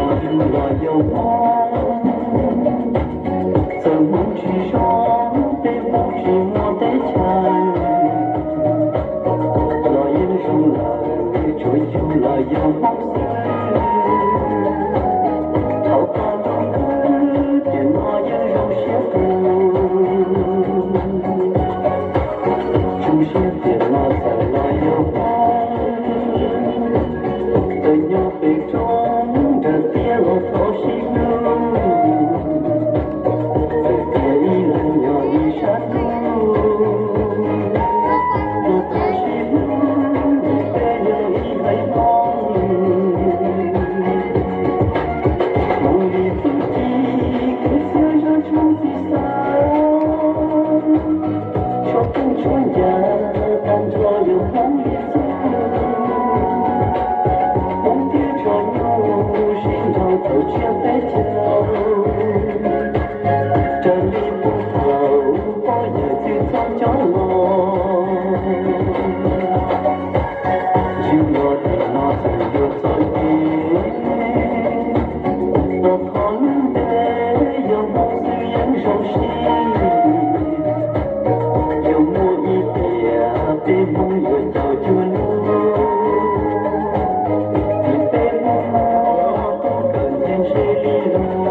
Yug los yog Hmoob, txawm Hmoob tsis zoo, peb Hmoob tsis muaj teb chaws, los yeej zoo lawm, tsuas yug los yog Hmoob xwb. Thaum tag lub ntuj tiam no yeej zoo siab kawg, zoo siab tiam no txawm los yog Hmoob, txawm nyob pem roob nram tiaj los thov sib hlub, txawm tias ib leeg nyob ib sab ntuj, los thov sib hlub, peb yog ib haiv Hmoob. Hmoob li txuj ci, kev txhiaj zaj tshoob txiv xav, tshuaj pheej tshuaj ncas, tag nrho yog Hmoob li txuj. Hmoob thiab tshav nyoog sib nrog tawm tshiab teb chaws, raws li puag thaum poj yawm txwj txoj coj los. Yug los tiam no txawm yuav txoj kev, los thov lub npe yog Hmoob xwb yeej zoo siab. Yog muaj ib tiam peb Hmoob yuav caum cuag luag, vim peb Hmoob muaj tub kawm ntse li lug.